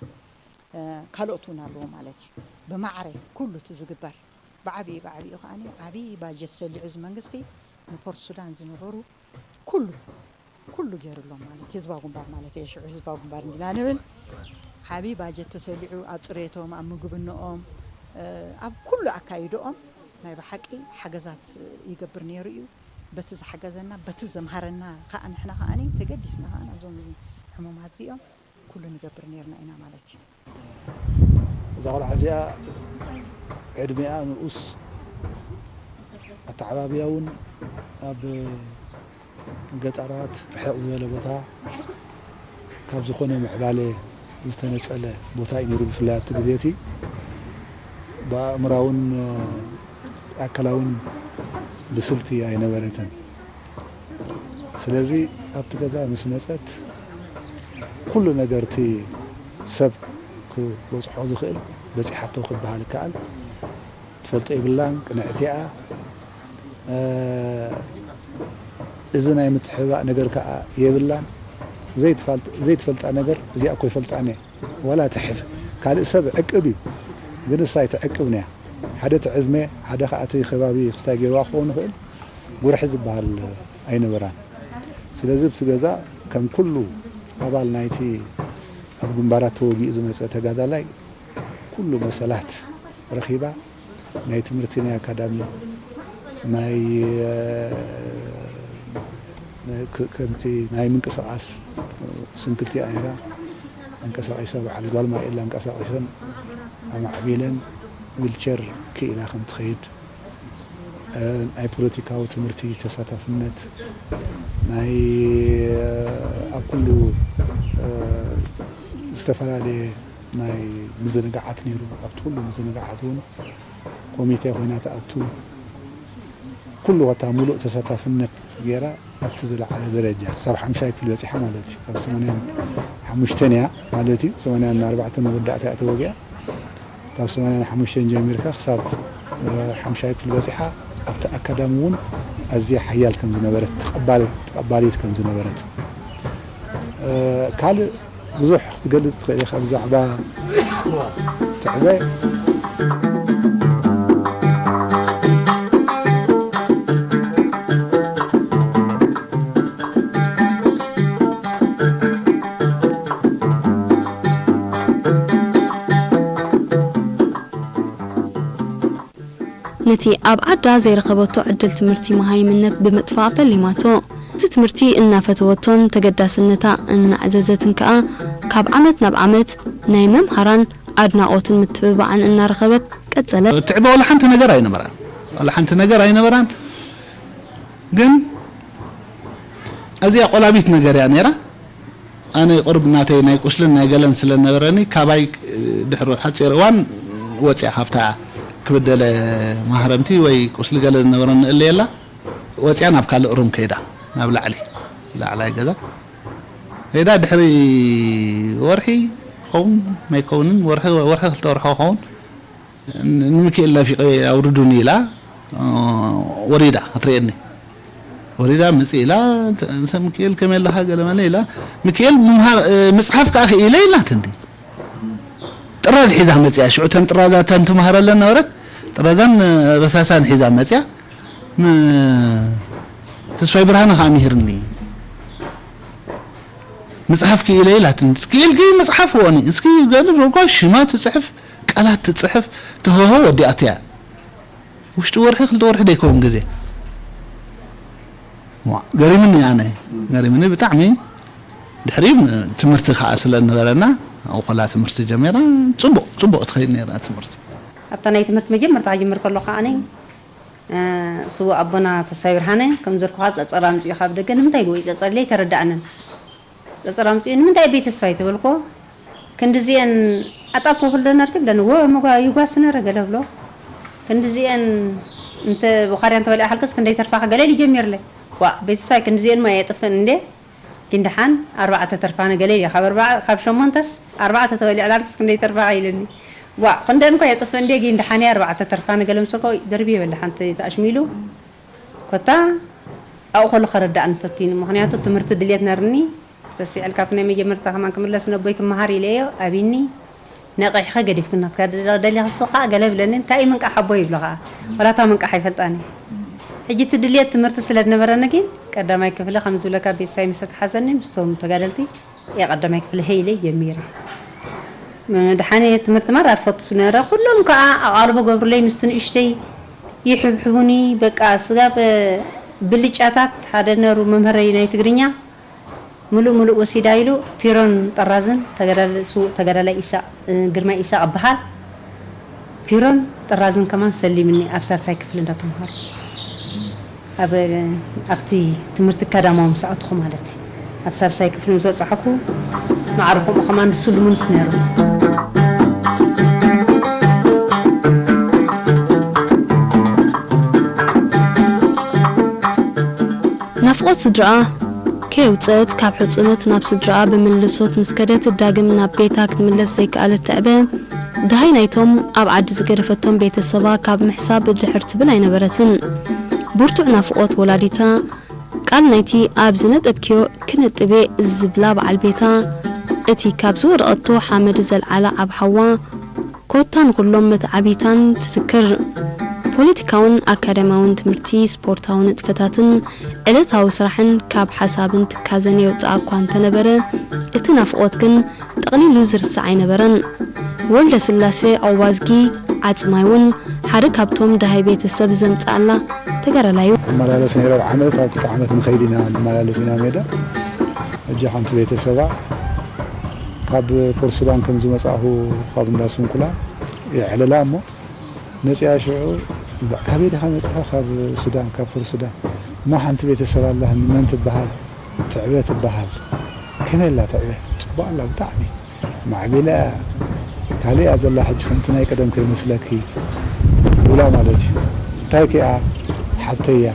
እ፣ ካልኦት እውን ኣለዉ ማለት እዩ። ብማዕረ ኩሉ እቲ ዝግበር ብዓቢኡ፣ ብዓቢኡ ከኣ ዓቢ ባጀት ሰሊዑ እዚ መንግስቲ ንፖርት ሱዳን ዝነበሩ ኩሉ፣ ኩሉ ገይሩሎም ማለት ህዝባዊ ግንባር ማለት እየ። ሽዑ ህዝባዊ ግንባር እንዲና ንብል። ዓቢ ባጀት ተሰሊዑ ኣብ ጽሬቶም፣ ኣብ ምግብንኦም፣ እ፣ ኣብ ኩሉ ኣካይድኦም ናይ ብሓቂ ሓገዛት ይገብር ነይሩ እዩ። በቲ ዝሓገዘና፣ በቲ ዘምሃረና ከኣ ንሕና ከኣ ተገዲስና ከኣ ናብዞም ሕሙማት እዚኦም ኩሉ ንገብር ነርና ኢና ማለት እዩ። እዛ ቆልዓ እዚኣ ዕድሚኣ ንኡስ፣ ኣተዓባብያ እውን ኣብ ገጠራት ርሕቕ ዝበለ ቦታ ካብ ዝኾነ ምዕባለ ዝተነጸለ ቦታ እዩ ነይሩ። ብፍላይ ኣብቲ ግዜ እቲ ብኣእምራውን ኣካላውን ብስልቲ ኣይነበረትን። ስለዚ ኣብቲ ገዛ ምስ መጸት ኩሉ ነገር እቲ ሰብ ክበጽሖ ዝኽእል በጺሓቶ ክበሃል ይከኣል። ትፈልጦ የብላን፣ ቅንዕቲ እያ። እዚ ናይ ምትሕባእ ነገር ከኣ የብላን። ዘይትፈልጣ ነገር እዚኣ እኮ ይፈልጣን እየ። ዋላ ትሕፍ ካልእ ሰብ ዕቅብ እዩ፣ ግን እሳ ኣይትዕቅብን እያ። ሓደ እቲ ዕድመ፣ ሓደ ከኣ እቲ ከባቢ ክስታይ ገይርዋ ክኸውን ይኽእል፣ ጉርሒ ዝበሃል ኣይነበራን። ስለዚ ኣብቲ ገዛ ከም ኩሉ ኣባል ናይቲ ኣብ ግንባራት ተወጊኡ ዝመጸ ተጋዳላይ ኩሉ መሰላት ረኺባ ናይ ትምህርቲ ናይ ኣካዳሚ ናይ ከምቲ ናይ ምንቅስቃስ ስንክልቲ ኣራ ኣንቀሳቂሳ በዓል ጓል ማኤላ ኣንቀሳቂሰን ኣማዕቢለን ዊልቸር ክኢላ ከም ትኸይድ ናይ ፖለቲካዊ ትምህርቲ ተሳታፍነት ናይ ኣብ ኩሉ ዝተፈላለየ ናይ ምዝንጋዓት ነይሩ ኣብቲ ኩሉ ምዝንጋዓት እውን ኮሚቴ ኮይና ትኣቱ ኩሉ ወታ ሙሉእ ተሳታፍነት ገይራ ኣብቲ ዝለዓለ ደረጃ ክሳብ ሓምሻይ ክፍሊ በፂሓ ማለት እዩ ካብ ሰማንያን ሓሙሽተን እያ ማለት እዩ ሰማንያን ኣርባዕተን መወዳእታ እያ ተወጊኣ ካብ ሰማንያን ሓሙሽተን ጀሚርካ ክሳብ ሓምሻይ ክፍሊ በፂሓ ኣብቲ ኣካዳሚ እውን ኣዝያ ሓያል ከም ዝነበረት ተቐባሊት ከም ዝነበረት ካልእ ብዙሕ ክትገልፅ ትኽእል ኢኻ ብዛዕባ ትዕበ ነቲ ኣብ ዓዳ ዘይረኸበቶ ዕድል ትምህርቲ መሃይምነት ብምጥፋእ ፈሊማቶ። እቲ ትምህርቲ እናፈተወቶን ተገዳስነታ እናዕዘዘትን ከኣ ካብ ዓመት ናብ ዓመት ናይ መምሃራን ኣድናቖትን ምትብባዕን እናረኸበት ቀጸለት። ትዕበ ዋላ ሓንቲ ነገር ኣይነበራን ዋላ ሓንቲ ነገር ኣይነበራን ግን ኣዚኣ ቆላቢት ነገር እያ ነይራ ኣነ ቁሩብ ናተይ ናይ ቁስልን ናይ ገለን ስለ ነበረኒ ካባይ ድሕሪ ሓፂር እዋን ወፅያ ካብታ ክብደለ ማህረምቲ ወይ ቁስሊ ገለ ዝነበረኒ እለ የላ ወፅያ ናብ ካልእ ሩም ከይዳ ናብ ላዕሊ ላዕላይ ገዛ ከይዳ ድሕሪ ወርሒ ኸውን ኣይከውንን ወርሒ ወርሒ ክልተ ወርሒ ኸውን ንምክኤል ናፊቐ ኣውርዱኒ ኢላ ወሪዳ ክትርእየኒ ወሪዳ ምፅእ ኢላ ሰብ ምክኤል ከመይ ኣለኻ ገለመለ ኢላ ምክኤል ምምሃር ምፅሓፍ ከዓ ክኢለ ኢላትኒ ጥራዝ ሒዛ መፅያ ሽዑ ተን ጥራዛተን ትምሃረለን ነበረት ጥራዛን ረሳሳን ሒዛ መፅያ ተስፋይ ብርሃነ ከዓ ምሂርኒ ምፅሓፍ ክኢለ ኢላትኒ ክኢልኪ ምፅሓፍ ሆኒ እስኪ ገለ ሽማ ትፅሕፍ ቃላት ትፅሕፍ ተህሆ ወዲኣትያ ውሽጢ ወርሒ ክልተ ወርሒ ደይከውን ግዜ ገሪምኒ ኣነ ገሪምኒ ብጣዕሚ ድሕሪ ትምህርቲ ከዓ ስለ ነበረና ኣውኮላ ትምህርቲ ጀሚራ ፅቡቅ ፅቡቅ ትኸይድ ነራ ትምህርቲ ኣብታ ናይ ትምህርቲ መጀመርታ ክጅምር ከሎ ከዓኒ ስዉእ ኣቦና ተስፋይ ብርሃነ ከም ዘልኩኻ ፀፀር ኣምፅኡ ካብ ደገ ንምንታይ ኢልዎ እዩ ፀፀር ኢለ ኣይተረዳኣንን ፀፀር ኣምፅኡ ንምንታይ ኣበይ ተስፋይ ተበልኩዎ ክንድዚኤን ኣጣል ኮፍል ዶ ነርኪ ብለኒ ወ መጓ ይጓስ ነረ ገለ ብሎ ክንድዚኤን እንተ ብኻርያ እንተበሊዓ ሓልከስ ክንደይ ተርፋ ከገለ ኢሉ ጀሚርለ ዋ ኣበይ ተስፋይ ክንድዚኤን ማ የጥፍእን እንዴ ጊንደሓን ኣርባዕተ ተርፋ ነገለ ኢለ ካብ ኣርባዓ ካብ ሸሞንተስ ኣርባዕተ ተበሊዕላ ኣልክስ ክንደይ ተርፋ ኢልኒ ዋእ ክንደን እኳ የጥፍእ እንዴ ጊንደሓን እየ ኣርባዕተ ተርፋ ነገለ ምስ በልኩ ደርብየ በለ ሓንቲ ተኣሽሚሉ ኮታ ኣብኡ ከሎ ከረዳእኒ ፈቲኑ ምኽንያቱ ትምህርቲ ድልየት ነርኒ ረሲዐልካ ኣብቲ ናይ መጀመርታ ከማን ክምለስ ነቦይ ክመሃር ኢለዮ ኣቢኒ ነቒሕኸ ገዲፍክኒ ክትከዲ ዶ ደሊኺ ንስኺ ከኣ ገለ ብለኒ እንታይ እዩ ምንቃሕ ኣቦይ ይብሎ ከኣ ወላ እታ ምንቃሕ ኣይፈልጣን እየ ሕጂ እቲ ድልየት ትምህርቲ ስለ ዝነበረኒ ግን ቀዳማይ ክፍሊ ከም ዝብለካ ቤተሰበይ ምስ ኣትሓዘኒ ምስቶም ተጋደልቲ እየ ቀዳማይ ክፍሊ ሀ ኢለ ጀሚረ ድሓን እየ ትምህርቲ ማራ ዝፈቱ ነረ ኩሎም ከኣ ኣቓልቦ ገብሩለይ ምስቲ ንእሽተይ ይሕብሕቡኒ በቃ ስጋብ ብልጫታት ሓደ ነሩ መምህረይ ናይ ትግርኛ ምሉእ ምሉእ ወሲዳ ኢሉ ፊሮን ጠራዝን ተጋዳል-፣ ስዉእ ተጋዳላይ ኢሳቕ፣ እ፣ ግርማይ ኢሳቕ እበሃል። ፊሮን ጠራዝን ከማን ሰሊምኒ ኣብ ሳልሳይ ክፍሊ እንዳተምሃሩ። ኣብ፣ ኣብቲ ትምህርቲ ቀዳማዊ ምስ ኣተኹ ማለት እዩ። ኣብ ሳልሳይ ክፍሊ ምስ በጻሕኩ ማዕረ ከምኡ ከማን ዝስልሙንስ ነይሩ። ናፍቖት ስድራኣ ከየውጸት ካብ ሕጹነት ናብ ስድራኣ ብምልሶት ምስ ከደት ዳግም ናብ ቤታ ክትምለስ ዘይከኣለት ትዕበ። ደሃይ ናይቶም ኣብ ዓዲ ዝገደፈቶም ቤተሰባ ካብ ምሕሳብ ድሕር ትብል ኣይነበረትን። ብርቱዕ ናፍቖት ወላዲታ፣ ቃል ናይቲ ኣብ ዝነጠብክዮ ክነጥብ እየ ዝብላ በዓል ቤታ፣ እቲ ካብ ዝወደቐቶ ሓመድ ዘልዓላ ዓብ ሓዋ፣ ኮታ ንኹሎም መትዓቢታን ትዝክር። ፖለቲካውን ኣካዳሚያውን ትምህርቲ፣ ስፖርታዊ ንጥፈታትን ዕለታዊ ስራሕን ካብ ሓሳብን ትካዘን የውጽኣ እኳ እንተነበረ፣ እቲ ናፍቖት ግን ጠቕሊሉ ዝርሳዕ ኣይነበረን። ወልደ ስላሴ ኣዋዝጊ ዓጽማይ እውን ሓደ ካብቶም ደሃይ ቤተሰብ ዘምጽኣላ ተጋዳላይ እዩ። ንመላለስ ነይረ። ኣብ ዓመት፣ ኣብ ክልተ ዓመት ንኸይድ ኢና ንመላለስ ኢና ሜዳ። ሕጂ ሓንቲ ቤተሰባ ካብ ፖርት ሱዳን ከም ዝመጻእኹ ካብ እንዳ ስንኩላ የዕለላ እሞ መጺኣ ሽዑ፣ "እምባእ፣ ካበይ ዲኻ መጺኻ?" "ካብ ሱዳን፣ ካብ ፖርት ሱዳን። እሞ ሓንቲ ቤተሰብ ኣላህን፣ መን ትበሃል?" "ትዕበ ትበሃል." "ከመይ ኣላ ትዕበ?" "ጽቡቕ ኣላ ብጣዕሚ። ማዕቢላ እያ። ካልእ እያ ዘላ ሕጂ፣ ከምቲ ናይ ቀደም ከይመስለኪ" ይብላ ማለት እዩ። "እንታይ ከኣ ሓብተይ እያ።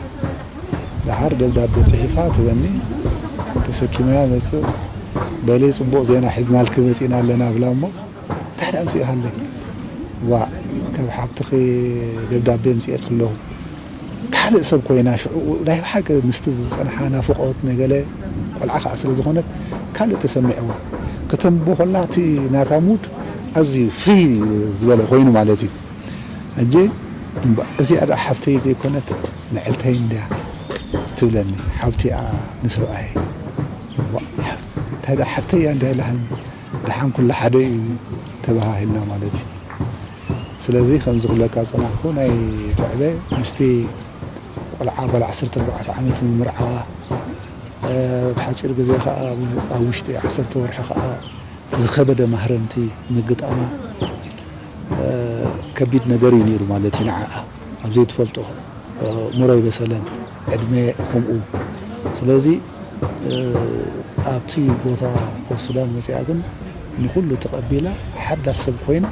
ደሓር ደብዳቤ ጽሒፋ ትበኒ፣ ተሰኪመያ መጽእ። በሊ ጽቡቕ ዜና ሒዝናልኪ መጺእና ኣለና" ብላ እሞ፣ "እንታይ ደኣ ኣምጺእኻለይ?" "ዋእ፣ ካብ ሓብትኺ ደብዳቤ ኣምጺኤልኪ ኣለኹ። ካልእ ሰብ ኮይና፣ ሽዑ ናይ ብሓቂ ምስቲ ዝጸንሓ ናፍቖት፣ ናይ ገለ ቆልዓ ከኣ ስለ ዝኾነት፣ ካልእ ተሰሚዕዋ። ከተንብቦ ከላ እቲ ናታ ሙድ ኣዝዩ ፍሪ ዝበለ ኮይኑ ማለት እዩ። ሕጂ እምባ-፣ እዚኣ ደኣ ሓብተይ ዘይኮነት ንዕልተይ እንድያ ትብለኒ፣ ሓብቲኣ ንሰብኣየይ። እዋ፣ እንታይ ደኣ ሓብተይ እያ እንድያ ኢላሃኒ፣ ደሓን ኩሉ ሓደ እዩ ተበሃሂልና ማለት እዩ። ስለዚ ከምዚ ክብለካ ዝጸናሕኩ፣ ናይ ትዕበ ምስቲ ቆልዓ ጓል ዓሰርተ ኣርባዕተ ዓመት ምምርዓዋ፣ እ፣ ብሓጺር ግዜ ከኣ ኣብ ውሽጢ ዓሰርተ ወርሒ ከኣ እቲ ዝኸበደ ማህረምቲ ምግጣማ፣ እ፣ ከቢድ ነገር እዩ ነይሩ ማለት እዩ ንዓኣ። ኣብ ዘይትፈልጦ፣ እ፣ ሙሮ ኣይበሰለን፣ ዕድመ ከምኡ። ስለዚ፣ እ፣ ኣብቲ ቦታ ፖርት ሱዳን መጺኣ ግን ንኹሉ ተቐቢላ፣ ሓዳስ ሰብ ኮይና፣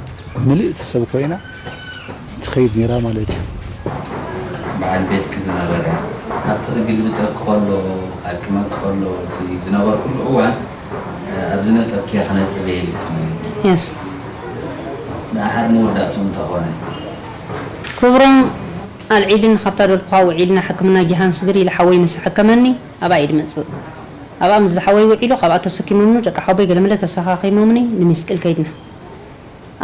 ምልእቲ ሰብ ኮይና ትኸይድ ነይራ ማለት እዩ። በዓል ቤትኪ ዝነበረ፣ ኣብቲ ክግልብጠኪ ከሎ፣ ክሃክመኪ ከሎ፣ እቲ ዝነበርኩሉ እዋን፣ እ፣ ኣብ ዝነጠብክዮ ክነጥብ እየ ኢልኪ ነይሩ። የስ። ደሓር መወዳእቱ እንተኾነ? ክብሮም ኣልዒልን ካብታ ደልኩኻ ውዒልና ሕክምና ጆሃንስበርግ ኢለ ሓወይ ምስ ሓከመኒ ኣብኣ እየ ድመጽእ። ኣብኣ ምስ ዝሓወይ ውዒሉ ካብኣ ተሰኪሞምኒ ደቂ ሓወይ ገለመለ ተሰኻኺሞምኒ ንሚስቅል ከይድና።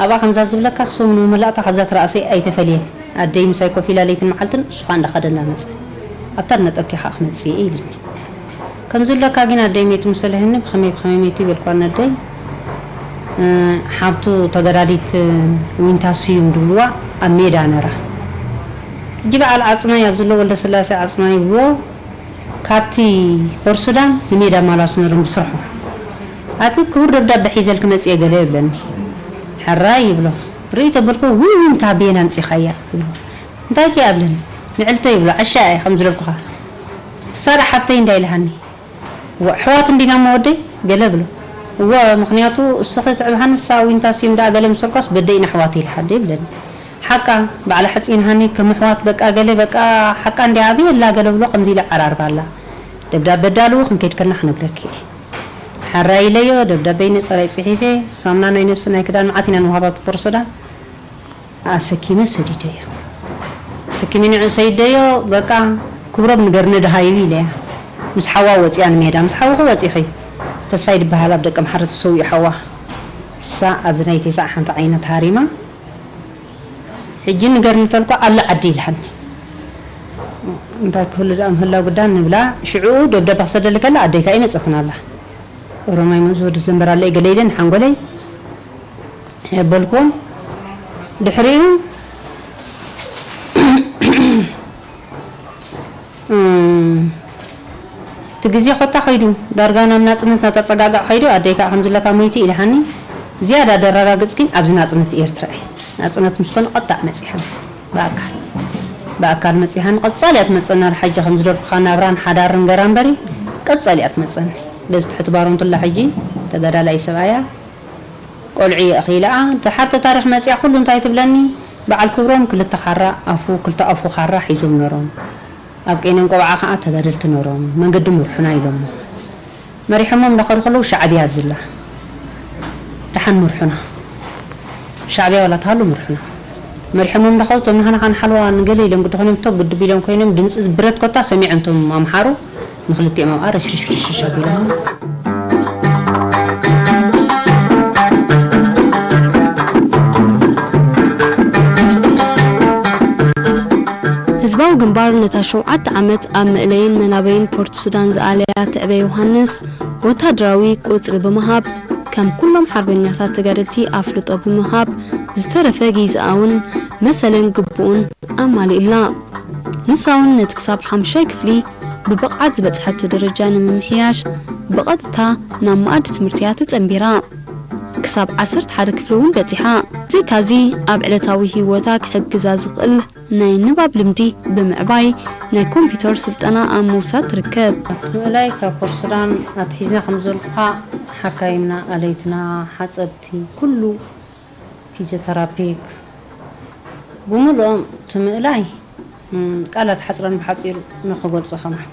ኣብኣ ከምዛ ዝብለካ እሱ ንመመላእታ ካብዛ ትረኣሰይ ኣይተፈልየን። ኣደይ ምሳይ ኮፍ ኢላ ለይትን መዓልትን እሱ ኸኣ እንዳኸደ እንዳመጸ ኣብታ ድነጠብኪ ኸኣ ክመጽእ እየ ኢሉኒ። ከም ዝብለካ ግን ኣደይ ሜቱ ምስ በልሀኒ ብኸመይ ብኸመይ ሜቱ ይበልኳ ነደይ። እ፣ ሓብቱ ተጋዳሊት ዊንታ ስዩም ድብልዋ ኣብ ሜዳ ነራ። ሕጂ በዓል ዓጽማይ ኣብ ዘሎ ወልደ ስላሴ ዓጽማይ ይብልዎ ካብቲ ፖርት ሱዳን ንሜዳ ማላሱ ነሮም ብስርሖም። ኣቲ ክቡር ደብዳቤ ሒዘልኪ መጽየ ገለ ይብለኒ። ሕራይ ይብሎ። ርእይ ተበልኮ፣ "ውይ፣ ዊንታ ኣበየን ኣምጺኻያ?" ይብሎ። "እንታይ ከ?" ኣብለኒ። "ንዕልተ" ይብሎ። "ዓሻ እየ ከም ዝለልኩኻ። እሳ ደኣ ሓብተይ እንዳ ኢልሃኒ። እወ፣ ኣሕዋት እንዲና እሞ ወደይ?" ገለ ብሎ። "እወ፣ ምኽንያቱ እስኺ ትዕብሃኒ እሳ ዊንታ ስዩም ደኣ ገለ ምስ በልኳስ በደይ ኢና ኣሕዋት ኢልሃ ኣደ" ይብለኒ። ሓቃ፣ ባዕላ ሕጺንሃኒ ከም ኣሕዋት በቃ ገለ በቃ ሓቃ እንድያ ኣበይ ኣላ ገለ ብሎ ከምዚ ኢለ ዓራርባ ኣላ። ደብዳበ ኣዳልዉ ክንከይድ ከልና ክነግረኪ እየ። ሓራይ ኢለዮ፣ ደብዳበይ ነጸራይ ጽሒፈ፣ ሳሙና ናይ ነብሲ ናይ ክዳን መዓት ኢና ንወሃባ ብፖርሶዳ። ኣሰኪመ ሰዲደዮ። ኣሰኪመ ንዑ ሰይደዮ፣ በቃ ክብሮም ንገርኒ ደሃዩ ኢለያ። ምስ ሓዋ ወጺኣ ንሜዳ፣ ምስ ሓውኺ ወጺኺ። ተስፋይ ድበሃል ኣብ ደቀምሓረ ተሰዊኡ ሓዋ። እሳ ኣብዚ ናይ ቴስዓ ሓንቲ ዓይና ተሃሪማ። ሕጂ ንገርኒ ተልኳ ኣላ ዓዲ ኢልሃኒ። እንታይ ክህሉ ደኣ ምህላው ግዳን ንብላ። ሽዑ ደብዳብ ክሰደሊ ከላ ኣደይ ከኣ ይመጸትና ኣላ። ኦሮማይ መዝ ወዲ ዘንበር ኣለ ገለ ኢለን ሓንጎለይ የበልኩዎም። ድሕሪኡ፣ እ፣ ግዜ ኮታ ኸይዱ፣ ዳርጋ ናብ ናጽነት እናተጸጋግዐ ኸይዱ፣ ኣደይ ከዓ ከምዚ ለካ ሞይቲ ኢልሃኒ። ዝያዳ ደረጋግጽ ግን ኣብዚ ናጽነት ኤርትራ እዩ። ናጽነት ምስ ኮነ ቀጣዕ መጺሓ ብኣካል፣ ብኣካል መጺሓ ንቐጻል እያ ትመጸና። ሕጂ ከም ዝደልኩኻ ናብራን ሓዳርን ገራ እምበሪ ቀጻል እያ ትመጸኒ። በዚ ትሕቲ ባሮንቱላ ሕጂ ተጋዳላይ ሰብኣያ ቆልዑ የእኺለኣ። ድሓር ተታሪኽ መጺኣ ኩሉ እንታይ ትብለኒ? በዓል ክብሮም ክልተ ካራ ኣፉ፣ ክልተ ኣፉ ካራ ሒዞም ነሮም። ኣብ ቀይነን ቆብዓ ከኣ ተጋደልቲ ነሮም። መንገዲ ምርሑና ኢሎሞ። መሪሖሞም እንዳኸዱ ከለዉ ሻዕብያ ኣብዝላ። ደሓን ምርሑና። ሻዕብያ ዋላ ተሃሉ ምርሑና። መሪሖሞም እንዳኸዱ እቶም ንሓና ከኣ ንሓለዋ ንገለ ኢሎም ግዲ ኮይኖም፣ ቶግ ግድብ ኢሎም ኮይኖም፣ ድምጺ ብረት ኮታ ሰሚዖም እቶም ኣምሓሩ። ንኽልቲኦም ኣብኣ ረሽርሽርሽርሽ ኣቢሎም። ህዝባዊ ግንባር ነታ ሸውዓተ ዓመት ኣብ መእለይን መናበይን ፖርት ሱዳን ዝኣለያ ትዕበ ዮሃንስ፣ ወታደራዊ ቁጽሪ ብምሃብ፣ ከም ኩሎም ሓርበኛታት ተጋደልቲ ኣፍልጦ ብምሃብ፣ ዝተረፈ ጊዝኣውን መሰለን ግቡኡን ኣማሊኡላ። ንሳ እውን ነቲ ክሳብ ሓምሻይ ክፍሊ ብብቕዓት ዝበጽሓቶ ደረጃ ንምምሕያሽ፣ ብቐጥታ ናብ መኣዲ ትምህርቲያ ተጸንቢራ። ክሳብ ዓሰርተ ሓደ ክፍሊ እውን በጺሓ። ብዘይካዚ፣ ኣብ ዕለታዊ ህይወታ ክሕግዛ ዝኽእል ናይ ንባብ ልምዲ ብምዕባይ፣ ናይ ኮምፒውተር ስልጠና ኣብ ምውሳድ ትርከብ። ምእላይ ካብ ፖርት ሱዳን ኣትሒዝና ከም ዘልኩኻ፣ ሓካይምና፣ ኣለይትና፣ ሓጸብቲ፣ ኩሉ ፊዚዮተራፒክ ብምልኦም እቲ ምእላይ፣ እም፣ ቃላት ሓጽረን ብሓጺሩ ንኽገልጾ ከማን።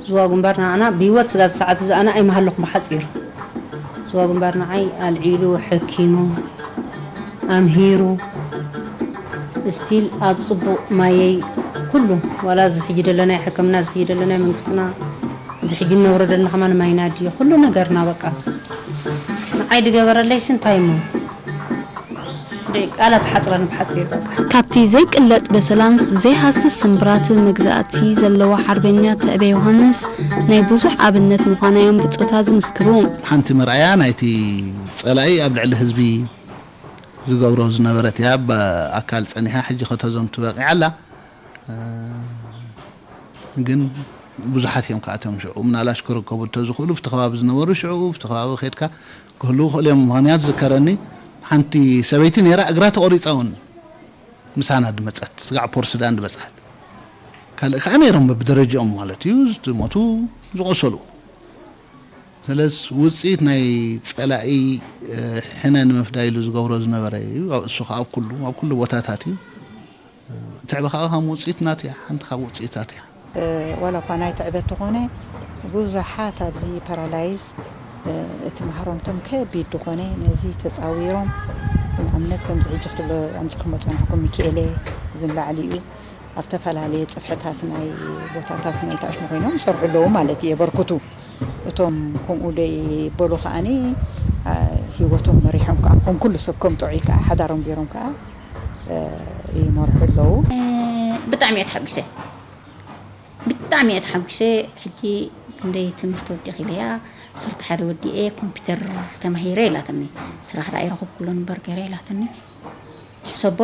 ዝዋ ግንባር ንዓና ብህይወት ስጋብ ሰዓት እዚ ኣነ ኣይመሃለኹ ብሓጺሩ። ዝዋ ግንባር ንዓይ ኣልዒሉ፣ ሕኪሙ፣ ኣምሂሩ፣ ስቲል ኣብ ጽቡቕ ማየይ ኩሉ፣ ዋላ እዚ ሕጂ ደለናይ ሕክምና፣ እዚ ሕጂ ደለናይ መንግስትና፣ እዚ ሕጂ እነብሮ ደለና ከማን ማይና ድዩ፣ ኩሉ ነገርና በቃ። ንዓይ ድገበረለይሲ እንታይ እሞ? ቃላት ሓጽረን ብሓጺር በቃ። ካብቲ ዘይቅለጥ በሰላን ዘይሃስስ ስምብራት መግዛእቲ ዘለዋ ሓርበኛ ትዕበ ዮሃንስ ናይ ብዙሕ ኣብነት ምዃና እዮም ብጾታ ዝምስክሩ። ሓንቲ መርኣያ ናይቲ ጸላኢ ኣብ ልዕሊ ህዝቢ ዝገብሮ ዝነበረት እያ። ብኣካል ጸኒሓ ሕጂ ከተዘንቱ በቂዓ ኣላ። እ፣ ግን ብዙሓት እዮም ከዓ እቶም ሽዑ ምናልባሽ ክርከቡ እንተዝኽእሉ፣ ኣብቲ ከባቢ ዝነበሩ ሽዑ ኣብቲ ከባቢ ከድካ ክህልዉ ይኽእሉ እዮም። ምኽንያቱ ዝከረኒ ሓንቲ ሰበይቲ ነይራ፣ እግራ ተቖሪጻ እውን ምሳና ድመጸት፣ ስጋዕ ፖርት ሱዳን ድበጽሓት። ካልእ ከዓ ነይሮም በብደረጃኦም ማለት እዩ፣ ዝሞቱ ዝቖሰሉ። ስለዚ ውፅኢት ናይ ፀላኢ፣ እ፣ ሕነ ንምፍዳይ ኢሉ ዝገብሮ ዝነበረ እዩ። እሱ ከዓ ኣብ ኩሉ፣ ኣብ ኩሉ ቦታታት እዩ። ትዕበ ከዓ ከም ውፅኢት ናቱ እያ፣ ሓንቲ ካብ ውፅኢታት እያ። እ፣ ዋላ እኳ ናይ ትዕበ እንተኾነ ብዙሓት ኣብዚ ፓራላይዝ፣ እ፣ እቲ ማህረምቶም ከቢድ ዝኾነ ነዚ ተፃዊሮም፣ ንኣብነት ከምዚ ሕጂ ክትብሎ ኣምፅኹሞ ፀናሕኩም ሚካኤለ ዝን ላዕሊ እዩ። ኣብ ዝተፈላለየ ጽፍሕታት ናይ ቦታታት ናይ ታሽሙ ኮይኖም ይሰርሑ ኣለዉ ማለት እዩ፣ የበርክቱ። እቶም ከምኡ ደይበሉ ከኣኒ፣ አ፣ ህይወቶም መሪሖም ከኣ፣ ከም ኩሉ ሰብ ከም ጥዑይ ከኣ፣ ሓዳሮም ገይሮም ከኣ፣ እ፣ ይመርሑ ኣለዉ። እ፣ ብጣዕሚ እየ ተሓጒሰ። ብጣዕሚ እየ ተሓጒሰ። ሕጂ ክንደይ ትምህርቲ ወዲኺ ኢለያ፣ ዓሰርተ ሓደ ወዲኤ፣ ኮምፒውተር ተማሂረ ኢላትኒ። ስራሕ ደኣ ኣይረኸብኩሎን እምበር ገይረ ኢላትኒ። ትሕሰቦ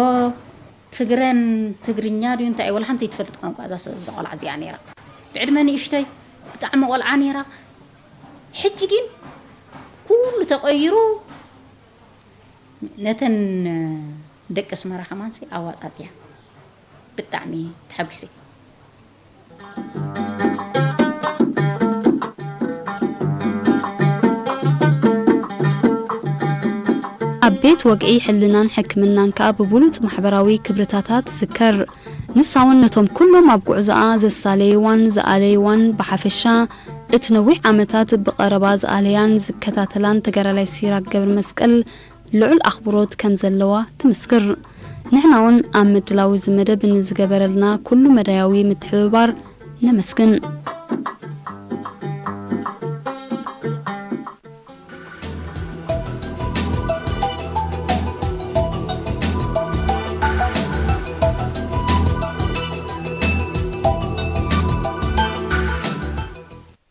ትግረን ትግርኛ ድዩ እንታይ፣ ወላ ሓንቲ ዘይትፈልጥ ቋንቋ እዛ ስ-፣ እዛ ቆልዓ እዚኣ ነይራ። ብዕድመ ንእሽተይ፣ ብጣዕሚ ቆልዓ ነይራ። ሕጂ ግን ኩሉ ተቐይሩ፣ ነተን ደቂ ኣስመራ ከማንሲ ኣዋጻጽያ። ብጣዕሚ ተሓጒሰ። ኣብ ቤት ወግዒ ሕልናን ሕክምናን ከኣ ብብሉጽ ማሕበራዊ ክብርታታ ትዝከር። ንሳ እውን ነቶም ኩሎም ኣብ ጉዕዞኣ ዘሳለይዋን ዝኣለይዋን ብሓፈሻ፣ እቲ ነዊሕ ዓመታት ብቐረባ ዝኣለያን ዝከታተላን ተጋዳላይ ሲራክ ገብረመስቀል ልዑል ኣኽብሮት ከም ዘለዋ ትምስክር። ንሕና እውን ኣብ ምድላው እዚ መደብ ንዝገበረልና ኩሉ መዳያዊ ምትሕብባር ነመስግን።